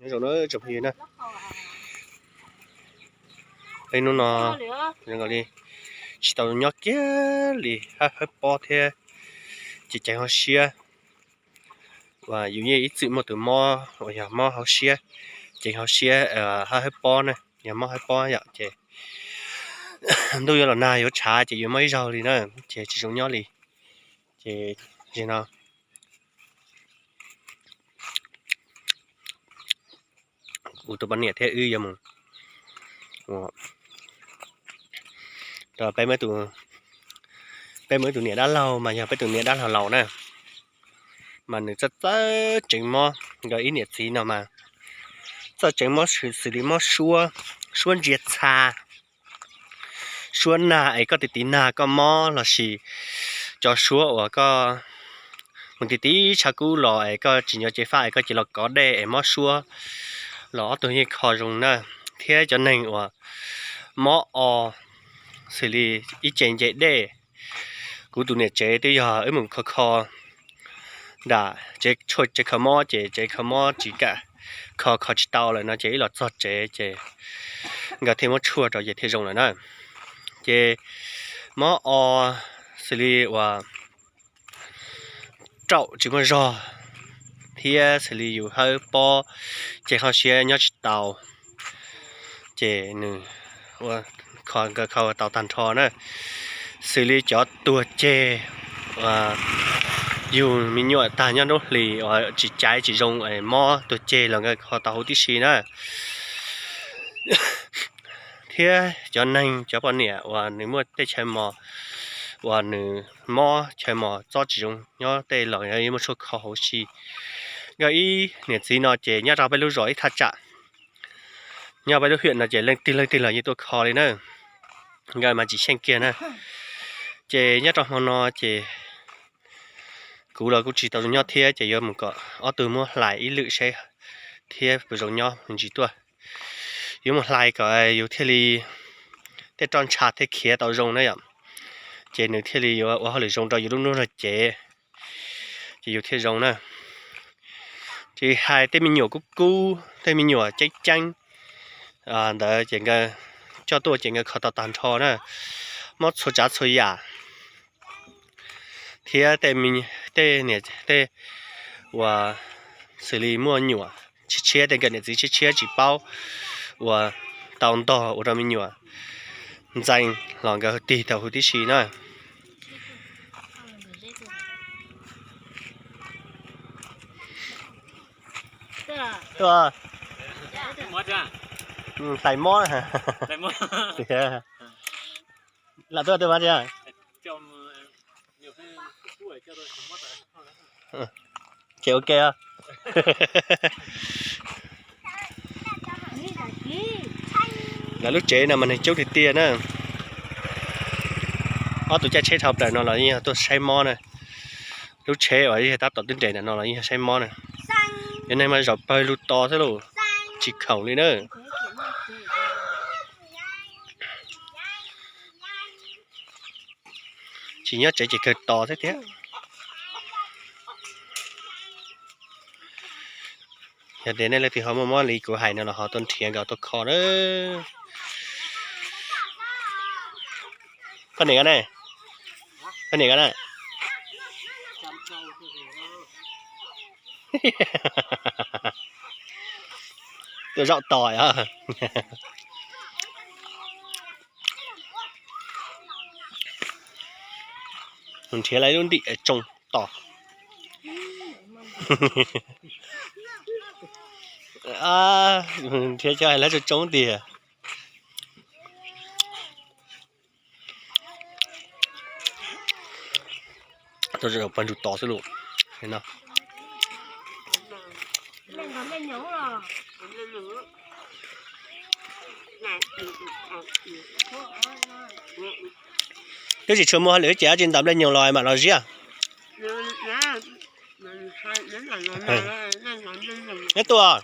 Nyob zoo na tsoom phooj ywg na, peb hnub no zoo nkaus li tsis tau nyob kiag li, hab hawb pob thiab ces ceev hauv siab. Uas yus yeej ib txwm muaj tus mob uas yog mob hauv siab, ceev hauv siab, hab hawb pob na, yog mob hawb pob yom ces ntuj yuav los nag yuav tshav ces yuav mob ib zaug li na, ces tsis zoo nyob li. Ces no kuv tus poj niam thiab wb yuav mus, peb, peb muaj ib tus niam dab laug mas yog peb tus niam dab laug laus na, mas nws txawj txawj tseev mob. Nkawd ib niam txiv no mas txawj tseev mob xws li mob suab, suab ntsia txha, suab nag es koj tiv tiv nag koj mob, lossis cov suab uas koj mus tiv tiv tshav kub los es koj tsis nco cev faj es koj cia los kov dej es mob suab los ob tug yeej kho zoo na. Thiab cov neeg uas mob o xws li ib ce nce dej, kuv tus niam tsev twb yog wb mus kho kho nram tsev, tsev kho mob ces tsev kho mob tsis kam kho, kho tsis tau lawm no ces wb los txog tsev ces nkawd thiaj muab tshuaj rau ces thiaj zoo lawm na. Ces mob o xws li uas raum tsis muaj zog thiab xws li yus hawb pob, ceev hauv siab nyob tsis tau, ces nws ua, nkawd kho tau tag nrho na. Xws li cov tuag ceg, yug me nyuam tag nyob nruab hlis uas tsis caiv tsis zoo mob tuag ceg los nkawd kho tau huv tib si na. Thiab cov neeg cov poj niam uas nws muaj tej chaw mos, uas nws mob chaw mos txob tsis zoo nyob tej los nkawd muaj tshuaj kho huv si. Nkawd ib niam txiv no ces nyob rau peb lub zos ib thaj tsam, nyob peb lub hiam no ces leej twg leej twg los yeej tuaj kho li na. Nkawd mas tsis xyeej kiag na. Ces nyob rau hmo no ces kuv los kuj tsis tau zoo nyob thiab ces yuav mus kom ob tug muab hlais ib lwm seb thiab puas zoo nyob me ntsis tuaj. Yuav mus hlais kom yus thiaj li tej roj ntsha thiaj khiav tau zoo na yom. Ces nws thiaj li yuav ua hauj lwm zoo rau yus lub hnub no cev, ces yus thiaj zoo na. Ces hais tej me nyuam kub kub, tej me nyuam ceeb ceeb ntawd ces nkawd coj tuaj ces nkawd kho tau tag nrho na, mob txhua tsav txhua yam. Thiab tej niam tej uas xws li muaj nyuam tshiab tshiab, tej nkawm niam txiv tshiab tshiab tsis paub uas tau ntog ua rau me nyuam ntxeev los nkawd tig tau huv tib si na. Hlais mob. Lam tuaj tuaj mas tsis. Ces ua ke. Lawv lub tsev no mas neeg coob tiag tiag na. Ob tug caij tsheb dhau plaws no los yeej yog tuaj saib mob na. Lub tsheb uas tab tom twb nres ntawm no los yeej yog saib mob na. Cov neeg mas zaum pawg lug tos xwb lauj, tsis khoom li na. Tsis nyob tsev ces kawg tos thiab tiag. Yog tias nej leej twg ho muaj mob li kuv hais no los ho tuaj nrhiav nkawd tuaj kho na. Koj niam koj ne? Koj niam koj na? Tuaj zaum tos os. Nrhiav lawv lub ntim tsoo tos. Nrhiav cov hais lawv tsoo tsoo tiag. Tuaj zaum pawg lug tos xwb lauj. Twb tsis tshua muaj hauj lwm ces tsis ntaus nplej nyoos los mam los ziab. Neb tuaj.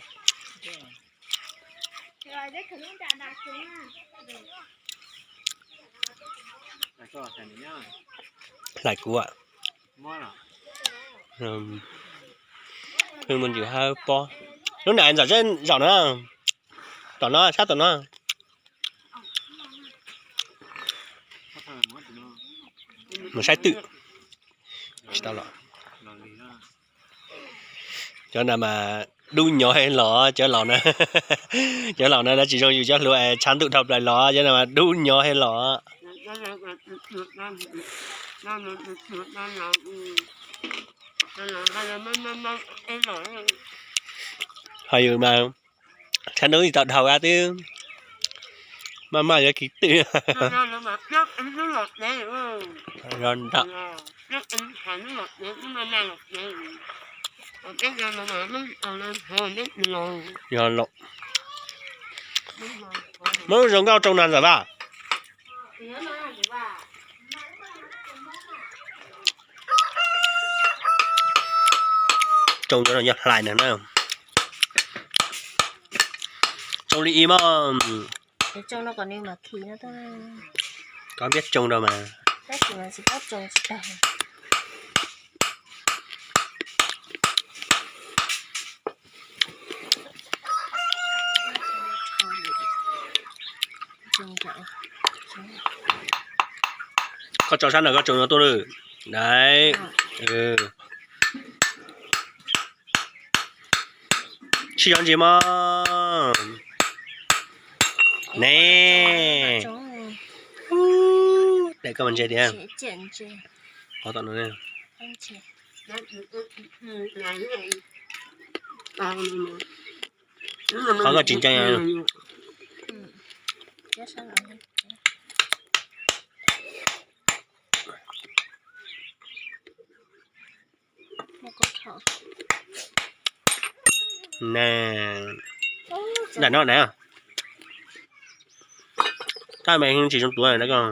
Hlais kuv. Pheej muaj ntsis hawb pob. Lub nram ntxawm zeb zaum no, tom no sab tom no. Mus saib twm. Tsis tau los. Cov no mas dub nyov los, cov laus na, cov laus na tsis zoo yus cov hluas es tshav ntuj dhau plaws los, cov no mas dub nyov los. Ho yus mas tshav ntuj tsis tau dhau twb maj maj yuav kiv twm. Yog ntawm yog los, muab lub zoo nkauj tsoo no ntxawm vaj. Tsoo cov no yog hlais na. Tsoo li ib mog. Kov npiab tsoo rau mas. Koj tso sab no, koj tsoo no tuaj lawm. Dai. Sib zov ntses mog. Ne. Daim koj mas ntse tiag. Qhov tom no. Qhov koj tsis ntseeg. Ntam no na. Tab mas tsis zoo tuav na koj.